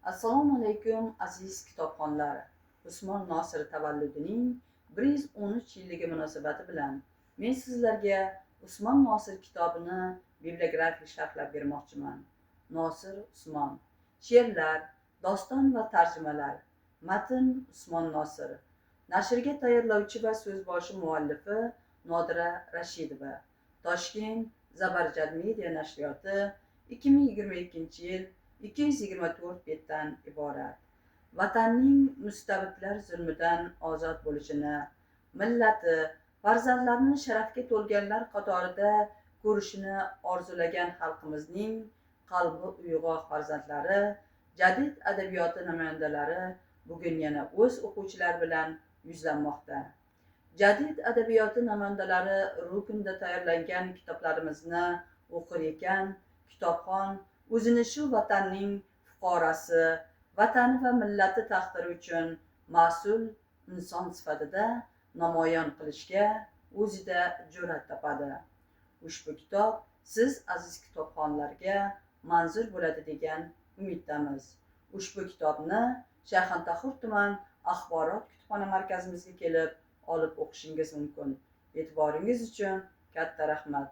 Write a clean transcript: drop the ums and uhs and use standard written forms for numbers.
Assalomu alaykum, aziz kitobxonlar. Usmon Nosir tavalludining 113 yilligi munosabati bilan men sizlarga Usmon Nosir kitobini bibliografik sharhlab bermoqchiman. Nosir Usmon. She'rlar, doston va tarjimalar. Matn Usmon Nosir. Nashrga tayyorlovchi va so'zboshi muallifi Nodira Rashidova. Toshkent, Zabarjad Media nashriyoti, 2022-yil, 224 betdan iborat. Vatanning mustabidlar zulmidan ozod bo'lishini, millati, farzandlarini sharafga to'lganlar qatorida ko'rishini orzulagan xalqimizning qalbi uyg'oq farzandlari, jadid adabiyoti namoyandalari bugun yana o'z o'quvchilari bilan yuzlanmoqda. Jadid adabiyoti namoyandalari ruknda tayyorlangan kitoblarimizni o'qir ekan, kitobxon o'zini shu vatanning fuqarosi, vatani va millati taqdiri uchun mas'ul inson sifatida namoyon qilishga o'zida jur'at topadi. Ushbu kitob siz aziz kitobxonlarga manzur bo'ladi degan umiddamiz. Ushbu kitobni Shayxontohur tuman axborot kutubxona markazimizga kelib olib o'qishingiz mumkin. E'tiboringiz uchun katta rahmat.